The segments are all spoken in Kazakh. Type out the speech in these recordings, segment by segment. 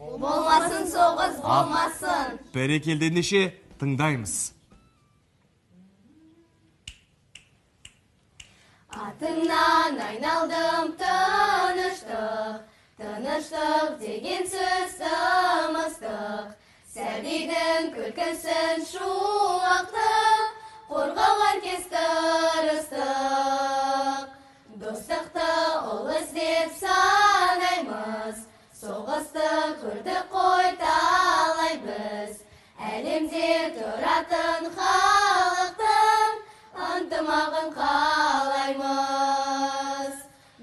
Болмасын соғыс, болмасын. Бәрекелді, ендеше тыңдаймыз. Атыңнан айналдым тыныштық, тыныштық деген сөз тымыстық. Сәбидің күлкісін шуақты, қорғауға кез тырыстық. Достықты ұлы іздеп санаймыз, соғысты көрдік қой талай біз. Әлемде тұратын халықтың ынтымағын қалаймыз.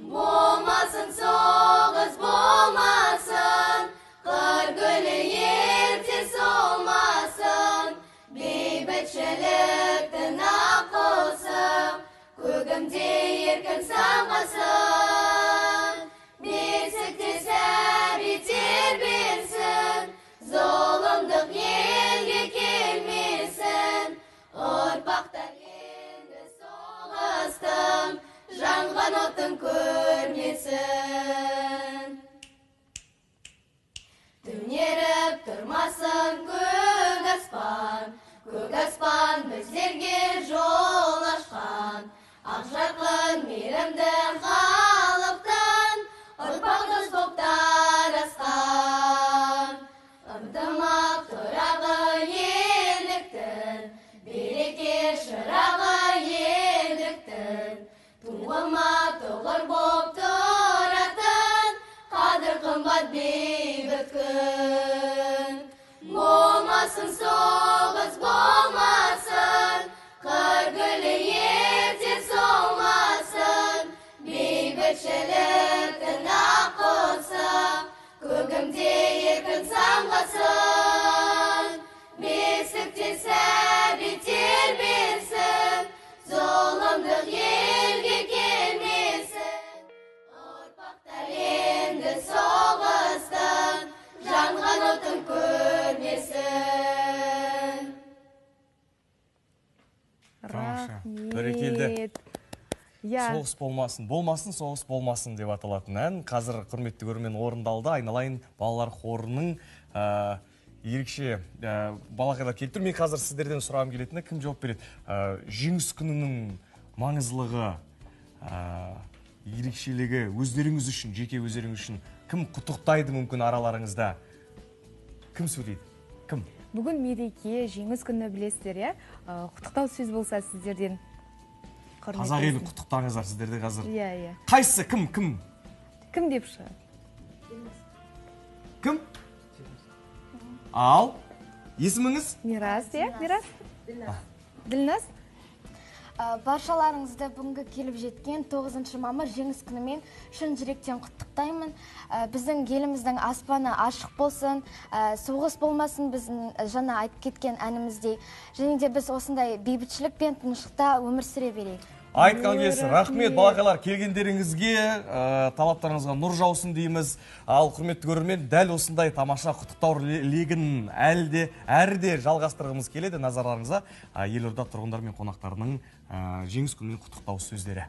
Болмасын соғыс, болмасын, қыр гүлі ерте солмасын. Бейбітшіліктің аққусы көгімде еркін самғасын. Бесікте сәби тербелсін, зұлымдық елге келмесін. Ұрпақтар енді соғыстың жанған отын көрмесін. Түнеріп тұрмасын көк аспан, көк аспан біздерге жол ашқан. Ақ жарқын мейірімді халықтан ұрпақ дос боп тарасқан. Ынтымақ тұрағы елдіктің, береке шырағы елдіктің. Туыма тұғыр боп тұратын, қадір қымбат бейбіт күн. Болмасын соғыс, болмасын, қыр гүлі ерте солмасын. Бейбітшіліктің аққусы көгімде еркін самғасын. Бесікте сәби тербелсін, зұлымдық елге келмесін. Ұрпақтар енді соғыстың жанған отын көрмесін. Тамаша. Бәрекелді. Иә. Соғыс болмасын, болмасын, соғыс болмасын деп аталатын ән қазір құрметті көрермен орындалды. Айналайын балалар хорының ерекше балақайлар келіп тұр. Мен қазір сіздерден сұрағым келетіні, кім жауап береді? Жеңіс күнінің маңыздылығы, ерекшелігі өздеріңіз үшін, жеке өздеріңіз үшін кім құттықтайды мүмкін араларыңызда? Кім сөйлейді? Кім? Бүгін мереке, жеңіс күні білесіздер, иә? Құттықтау сөз болса сіздерден. Қазақ елін құттықтаңыздар сіздерде қазір. Иә, иә. Қайсысы, кім, кім? Кім деп шығады? Кім? Ал, есіміңіз? Мирас, иә? Мирас? Ділназ. Баршаларыңызды бүгінгі келіп жеткен 9 мамыр жеңіс күнімен шын жүректен құттықтаймын. Біздің еліміздің аспаны ашық болсын, соғыс болмасын біздің жаңа айтып кеткен әніміздей. Және де біз осындай бейбітшілік пен тыныштықта өмір сүре берейік. Айтқан келсін. Рахмет, балақайлар, келгендеріңізге, талаптарыңызға нұр жаусын дейміз. Ал құрметті көрермен, дәл осындай тамаша құттықтау легін әрі де жалғастырғымыз келеді. Назарларыңызға, елорда тұрғындары мен қонақтарының, жеңіс күнімен құттықтау сөздері.